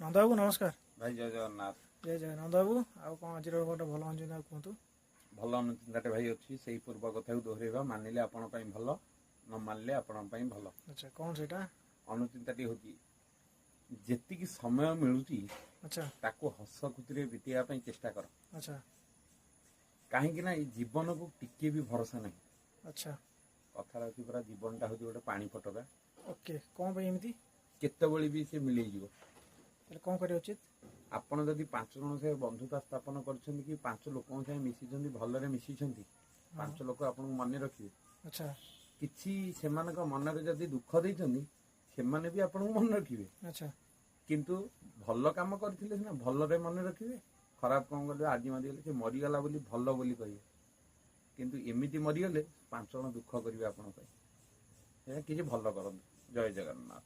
ନନ୍ଦବାବୁ ନମସ୍କାର। ଭାଇ ଜୟ ଜଗନ୍ନାଥ। ଜୟ ଜୟ ନନ୍ଦବାବୁ। ଆଉ କ'ଣ ଆଜିର ଗୋଟେ ଭଲ ଅନୁଚିନ୍ତା କୁହନ୍ତୁ। ଭଲ ଅନୁଚିନ୍ତାଟେ ଭାଇ ଅଛି, ସେଇ ପୂର୍ବ କଥାକୁ ଦୋହରେଇବା। ମାନିଲେ ଆପଣ ପାଇଁ ଭଲ, ନ ମାନିଲେ ଆପଣଙ୍କ ପାଇଁ ଭଲ। ଆଚ୍ଛା, କ'ଣ ସେଇଟା? ଅନୁଚିନ୍ତାଟି ହେଉଛି ଯେତିକି ସମୟ ମିଳୁଛି ତାକୁ ହସ ଖୁସିରେ ବିତେଇବା ପାଇଁ ଚେଷ୍ଟା କର। କାହିଁକି ନା ଏଇ ଜୀବନକୁ ଟିକେ ବି ଭରସା ନାହିଁ। କଥାଟା ଅଛି ପୁରା, ଜୀବନଟା ହେଉଛି ଗୋଟେ ପାଣି ଫଟକା। ଓକେ, କ'ଣ ପାଇଁ ଏମିତି? କେତେବେଳେ ବି ସେ ମିଳେଇଯିବ। ତାହେଲେ କ'ଣ କରିବା ଉଚିତ? ଆପଣ ଯଦି 5 ଜଣ ସାଙ୍ଗେ ବନ୍ଧୁତା ସ୍ଥାପନ କରିଛନ୍ତି କି 5 ଲୋକଙ୍କ ସାଙ୍ଗେ ମିଶିଛନ୍ତି, ଭଲରେ ମିଶିଛନ୍ତି, 5 ଲୋକ ଆପଣଙ୍କୁ ମନେ ରଖିବେ। କିଛି ସେମାନଙ୍କ ମନରେ ଯଦି ଦୁଃଖ ଦେଇଛନ୍ତି, ସେମାନେ ବି ଆପଣଙ୍କୁ ମନେ ରଖିବେ। କିନ୍ତୁ ଭଲ କାମ କରିଥିଲେ ସିନା ଭଲରେ ମନେ ରଖିବେ, ଖରାପ କାମ କଲେ ଆଜି ମରିଗଲେ ସେ ମରିଗଲା ବୋଲି ଭଲ ବୋଲି କହିବେ। କିନ୍ତୁ ଏମିତି ମରିଗଲେ 5 ଜଣ ଦୁଃଖ କରିବେ ଆପଣଙ୍କ ପାଇଁ। କିଛି ଭଲ କରନ୍ତୁ। ଜୟ ଜଗନ୍ନାଥ।